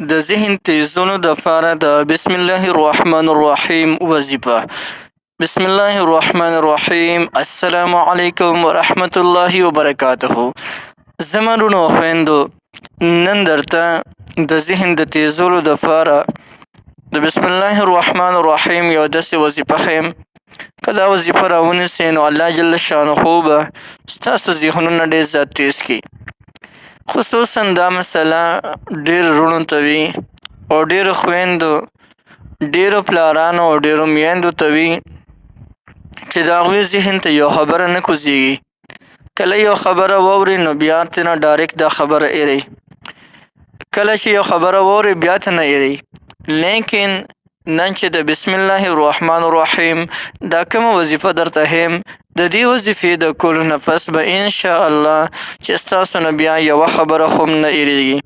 د ذهن تیزونو د پاره د بسم الله الرحمن الرحیم وظیفه. بسم الله الرحمن الرحیم. السلام علیکم ورحمت الله وبرکاته. زما وروڼو او خویندو، نن درته د ذهن د تیزولو د پاره د بسم الله الرحمن الرحیم یو داسې وظیفه ښیم، که دا وظیفه راونیسئ نو الله جل شانه به ستاسو ذهنونه ډېر زیات تیز کړي. خصوصا دا مسله ډېر وروڼو ته وي او ډېرو خویندو، ډېرو پلارانو او ډېرو میندو ته وي چې د هغوی ذهن ته یو خبره نه کوزیږي. کله یو خبره واوري نو بیا ترېنه ډایرکټ دا خبره هېروي، کله چې یو خبره واوري بیا ترېنه هېروي. لیکن نن چې د بسم الله الرحمن الرحیم دا کومه وظیفه درته ښیم، د دې وظیفې د کولو نه پس به انشاءالله چې ستاسو نه بیا یوه خبره خو هم نه هېرېږي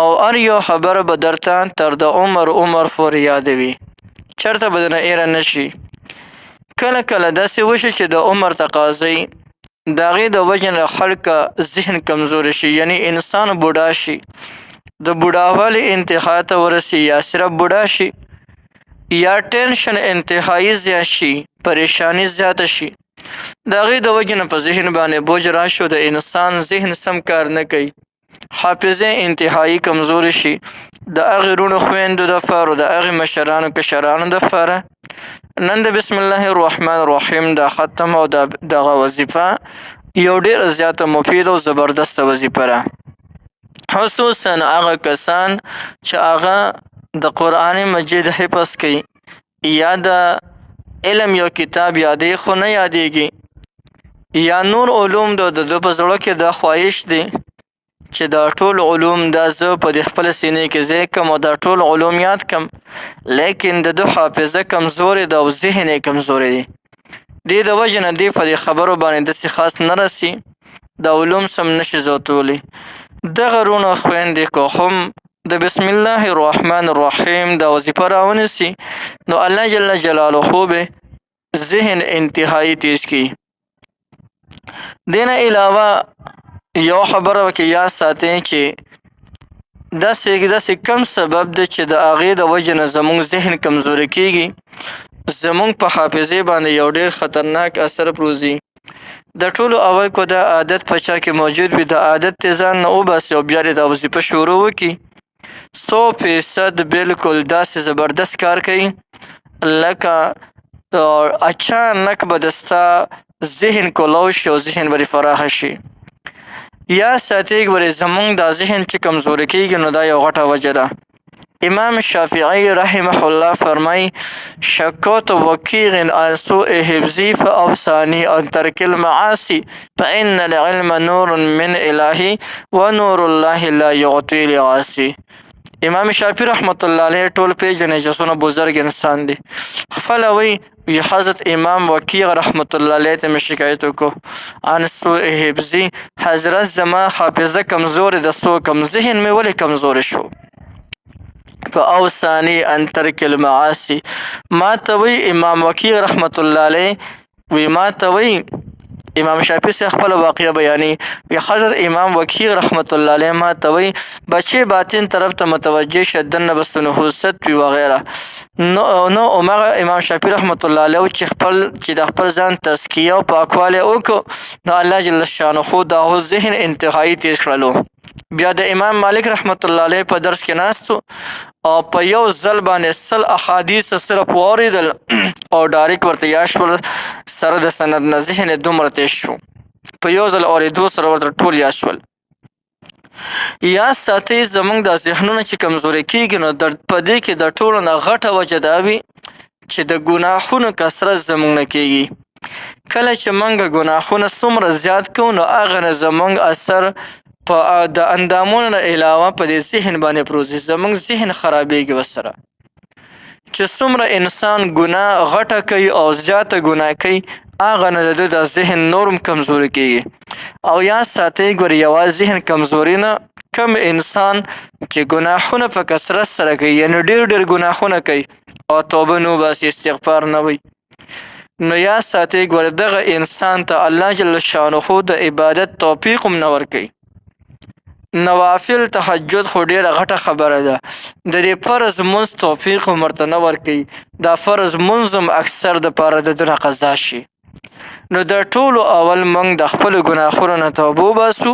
او هر یو خبره به درته تر د عمر عمر پورې یاده وي، چېرته به درنه هېره نه شي. کله کله داسې وشي چې د عمر تقاضې د هغې د وجې نه خلک ذهن کمزوری شي، یعنی انسان بوډا شي، د بوډاوالي انتها ته ورسي، یا صرف بوډا شي، یا ټینشن انتهایی زیات شي، پریشانی زیاته شي، د هغې د وجې نه په ذهن باندې بوج راشي او د انسان ذهن سم کار نه کوي، حافظه انتهایی کمزوري شي. د هغې وروڼو خویندو دپاره، د هغې مشرانو کشرانو دپاره نن د بسم الله الرحمن الرحیم دا ختم او دغه وظیفه یو ډېره زیاته مفیده او زبردسته وظیفه ده. خصوصا هغه کسان چې هغه د قرآن مجید حفظ کوي یا د علم یو کتاب یادوي خو نه یادېږي، یا نور علوم د ده په زړه کې دا خواهش دی چې دا ټول علوم دا زه په دې خپله سینې کې ځای کړم او دا ټول علوم یاد کړم، لیکن د ده حافظه کمزورې ده او ذهن یې کمزوری دی. دې د وجې نه دی په دې خبرو باندې داسې خاص نه رسي، دا علوم سم نه شي زوتولی. دغه وروڼه خویندې که هم د بسم الله الرحمن الرحیم دا وظیفه راونیسي نو الله جل جلاله به ذهن انتهایی تیز کړي. دې نه علاوه یو خبره پکې یاد ساتئ چې داسې کم سبب دی چې د هغې د وجې نه زموږ ذهن کمزوری کېږي، زموږ په حافظې باندې یو ډېر خطرناک اثر پروزي. د ټولو اول کو دا عادت په چا کې موجود وي، دا عادت دې ځان نه وباسي او بیا دې دا وظیفه شروع وکړي، 100% بالکل داسې زبردست کار کوي لکه اچانک به د ستا ذهن کولو شي او ذهن به دې فراخه شي. یا ساتئ ګورئ زموږ دا ذهن چې کمزوری کېږي نو دا یو غټه وجه ده. امام شافعي رحمه الله فرمایي: شکوت وکیع عن سوء حفظي فأوصاني عن ترک المعاصي فإن العلم نور من الهي ونور الله لا يعطي لعاصي. امام شافعي رحمت الله علیه ټول پېژنئ چې څونه بزرګ انسان دی. خپله وایي حضرت امام وکیع رحمت الله علیه ته مې شکایت وکړو عن سوء حفظي، حضرت زما حافظه کمزورې ده، څو کم ذهن مې ولې کمزوری شو؟ فأوصاني عن ترک المعاصي. ما ته وایي امام وکیع رحمت الله علیه، وی ما ته وایي امام شافعي صاحب خپله واقعه بیانوي، وی حضرت امام وکیع رحمت الله علیه ما ته وایي بچې باطن طرف ته متوجه شه، دننه به څه نحوست وي وغیره. نو هماغه امام شافعي رحمت الله علیه چې خپل چې د خپل ځان تزکیه او پاکوالی وکړو نو الله جل شانه د هغو ذهن انتهایی تیز کړلو. بیا د امام مالک رحمت الله علیه په درس کې ناست او په یو ځل باندې 100 احادیث صرف واورېدل او ډایرکټ ورته یاد شول، سره د سند نه ذهن یې دومره تیز شو، په یو ځل اورېدو سره ورته ټول یاد شول. یا ساتئ زموږ دا ذهنونه چې کمزوري کېږي نو په دې کې د ټولو نه غټه وجه دا وي چې د ګناهونو کثرت زموږ نه کېږي. کله چې موږ ګناهونه څومره زیات کوو نو هغه نه زموږ اثر په د اندامونو نه علاوه په دې ذهن باندې پروزي، زموږ ذهن خرابېږي ورسره. چې څومره انسان ګناه غټه کوي او زیاته ګناه کوي هغه نه د ده د ذهن نور هم کمزوري کېږي. او یا ساتئ ګورئ یوازې ذهن کمزوري نه، کم انسان چې ګناهونه په کثرت سره کوي، یعنی ډېر ډېر ګناهونه کوي او توبه نه وباسي، استغفار نه وایي، نو یا ساتئ ګورئ دغه انسان ته الله جل شانه د عبادت توفیق هم نه ورکوي. نوافل تهجد خو ډېره غټه خبره ده، د دې فرض لمونځ توفیق هم ورته نه ورکوي، دا فرض لمونځ هم اکثر دپاره د ده نه قضا شي. نو د ټولو اول موږ د خپلو ګناهونو نه توبه وباسو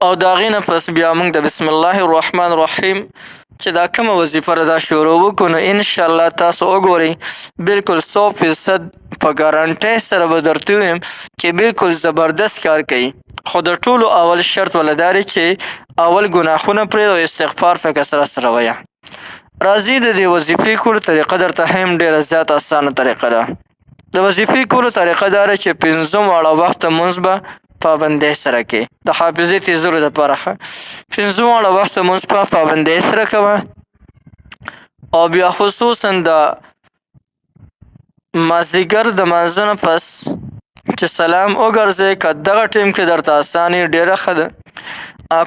او د هغې نه پس بیا موږ د بسم الله الرحمن الرحیم چې دا کومه وظیفه ده دا شروع وکړو، نو انشاءالله تاسو وګورئ بالکل 100% په ګارانټۍ سره به درته ووایم چې بالکل زبردست کار کوي. خو د ټولو اول شرط ولا دا دی چې اول ګناهونه پرېږده او استغفار په کثرت سره وایه. راځي د دې وظیفې کولو طریقه درته ښیم، ډېره زیاته اسانه طریقه ده. د وظیفې کولو طریقه دا ده چې پنځم واړه وخت لمونځ به پابندۍ سره کې، د حافظې تیزولو دپاره ښه پنځه واړه وخت لمونځ په پابندۍ سره کوه، او بیا خصوصا د مازدیګر د مانځه نه پس چې سلام وګرځې، که دغه ټایم کې درته اسان وي ډېره ښه ده،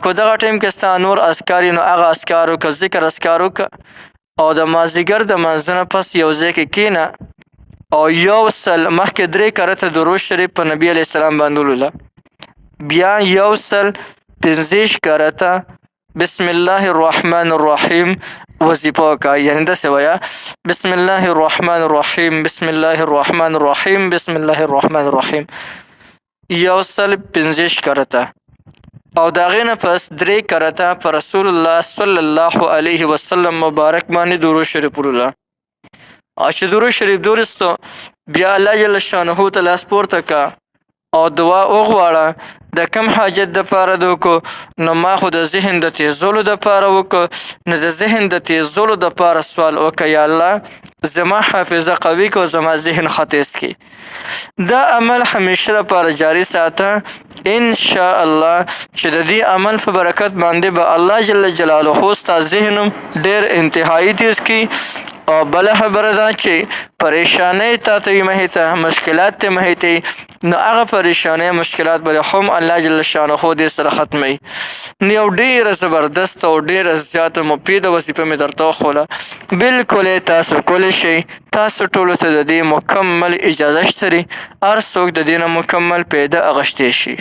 که دغه ټایم کې ستا نور اذکار وي نو هغه اذکار وکړه، ذکر اذکار وکړه، او د مازدیګر د مانځه نه پس یو ځای کې کښېنه او یو سل مخکې درې کرته درود شریف په نبي علیه السلام باندې ولوله، بیا یو سل پنځه کرته بسم الله الرحمن الرحیم وظیفه وکړه، یعنې داسې وایه بسم الله الرحمن الرحیم بسم الله الرحمن الرحیم بسم الله الرحمن الرحیم، یو سل پنځه کرته، او د هغې نه پس درې کرته په رسول الله صلی الله علیه وسلم مبارک باندې درود شریف ولوله. او چې درود شریف دورستو بیا الله جل شانه ته لاس پورته که او دعا وغواړه د کم حاجت دپاره د وکړو، نو ما خو د ذهن د تیزولو دپاره وکړو، نو د ذهن د تیزولو دپاره سوال وکړه، یا الله زما حافظه قوي که او زما ذهن ښه تیز کړي. دا عمل همیشه دپاره جاري ساته، ان شاء الله چې د دې عمل په برکت باندې به الله جل جلاله ستا ذهن هم ډېر انتهایی تیز کړي. او بله خبره ده چې پریشانۍ تا ته وي مخې ته، مشکلات ته مخې ته، نو هغه پریشانۍ مشکلات به هم الله جل شانه دې سره ختموي. نو یو ډېره زبردسته او ډېره زیاته مفیده وظیفه مې درته وښوله، بالکل یې تاسو کولی شئ، تاسو ټولو ته د دې مکمل اجازه شته دی، هر څوک د دې نه مکمل پیدا اخیستی شي.